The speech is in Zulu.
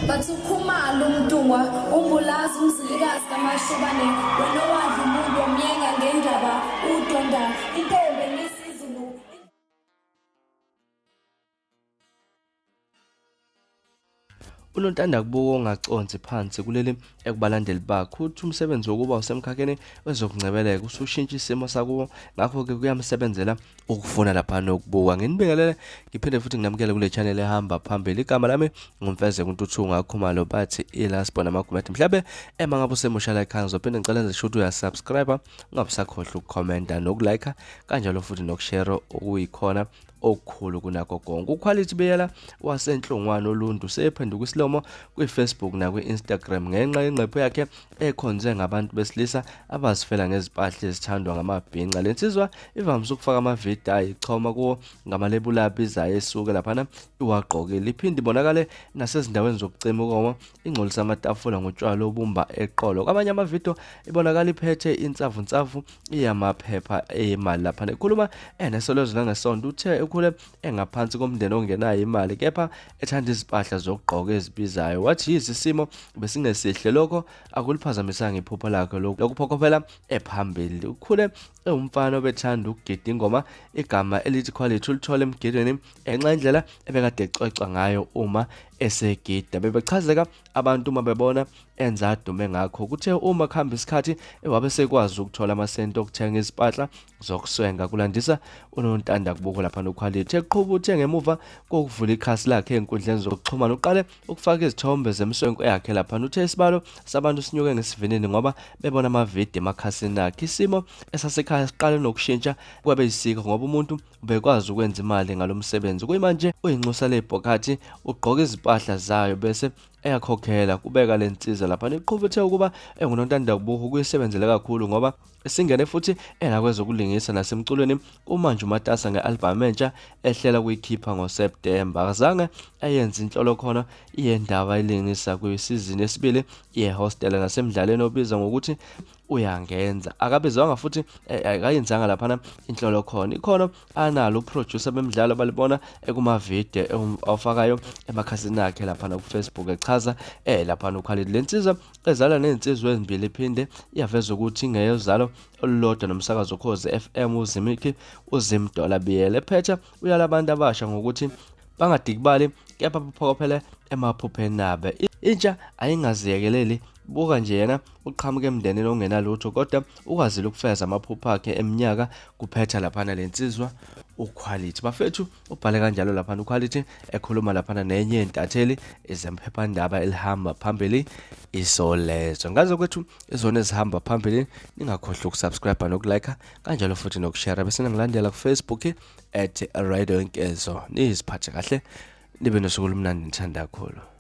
Bathi uKhumalo uMntungwa uMbulazi uMzilikazi kaMashobane wena owadla umuntu wamyenga ngendaba udonda intombi enisizulu. Unontanda kubuka ongaconsi phansi kuleli ekubalandeli bakhe uthi umsebenzi wokuba usemkhakheni wezokungcebeleka usushintsha isimo sakubo, ngakho-ke kuyamsebenzela ukufuna lapha nokubuka. Nginibingelele ngiphinde futhi nginamukele kule channel ehamba phambili. Igama lami nguMfezeko Ntuthunga Khumalo, bathi iLasbo namaGumede. Mhlawumbe ema ngabe usemusha la ekhaya, ngizophinde ngicela nje shuthi uyasubscribe, ungabe usakhohlwa ukukhomenta nokulike, kanjalo futhi nokushare okuyikhona okukhulu kunakho konke. UQuality Biyela waseNhlongwane Olundu sephenduka isilomo kwiFacebook nakwi-Instagram ngenxa yengqephu yakhe ekhonze ngabantu besilisa abazifela ngezimpahla ezithandwa ngamabhinca. Le nsizwa ivamise ukufaka amavidiyo ayichoma kuwo ngamalebula abizayo esuke laphana iwagqokile. Iphinde ibonakale nasezindaweni zokucima ukoma ingcolisa amatafula ngotshwala obumba eqolo. Kwamanye amavidiyo ibonakala iphethe insavunsavu yamaphepha emali laphana. Ekhuluma eneSolezwe Langesonto uthe ukhule engaphansi komndeni ongenayo imali kepha ethanda izimpahla zokugqoka ezibizayo. Wathi yize isimo besingesihle lokho akuliphazamisanga iphupho lakhe lokuphokophela ephambili. Ukhule ewumfana obethanda ukugida ingoma, igama elithi Quality ulithole emgidweni ngenxa yendlela ebekade ecwecwa ngayo uma esegida. Bebechazeka abantu uma bebona enza adume ngakho. Kuthe uma kuhamba isikhathi wabe sekwazi ukuthola amasenti okuthenga izimpahla zokuswenga, kulandisa uNontanda Kubuko lapha noQuality. Eqhuba uthe ngemuva kokuvula ikhasi lakhe ezinkundleni zokuxhumana uqale ukufaka izithombe zemswenko yakhe lapha. Uthe isibalo sabantu sinyuke ngesivinini ngoba bebona amavidiyo emakhasini akhe. Isimo esasekhaya siqale nokushintsha kwabe yisiko ngoba umuntu ubekwazi ukwenza imali ngalo msebenzi. Kuyimanje uyinxusa lebhokhathi, ugqoka izimpahla zayo bese eyakhokhela, kubeka le nsizwa lapha. Iqhuba uthe ukuba enguNontanda Kubuko kuyisebenzele kakhulu ngoba esingene futhi enakwezokulingisa nasemculweni. Kumanje umatasa nge-albhamu entsha ehlela ukuyikhipha ngoSeptemba. Akazange ayenze inhlolokhono yendaba elingisa kwisizini yesibili yeHostela nasemdlalweni obizwa ngokuthi Uyangenza. Akabizwanga futhi akayenzanga laphana inhlolokhono. Ikhono analo uproducer bemidlalo balibona ekumavidiyo awafakayo emakhasini akhe laphana kuFacebook, echaza laphana uKhalid. Le nsizwa ezalwa nezinsizwa ezimbili iphinde yaveza ukuthi ingeyozalo olulodwa nomsakazo Ukhozi FM uZimiki uZimdola Biyela. Ephetha uyala abantu abasha ngokuthi bangadikibali kepha baphokophele emaphupheni abe. Intsha ayingaziyekeleli, buka nje yena uqhamuka emndenini ongenalutho kodwa ukwazile ukufeza amaphupho akhe eminyaka, kuphetha laphana le nsizwa uQuality. Bafethu, ubhale kanjalo laphana uQuality ekhuluma laphana nenye intatheli ezemphephandaba elihamba phambili Isolezwe. Ngaze kwethu izona ezihamba phambili, ningakhohlwa ukusubscribe nokulike kanjalo futhi nokushare, bese ningilandela kuFacebook at Radio Inkezo. Niziphathe kahle, nibe nosuku olumnandi, nithanda kakhulu.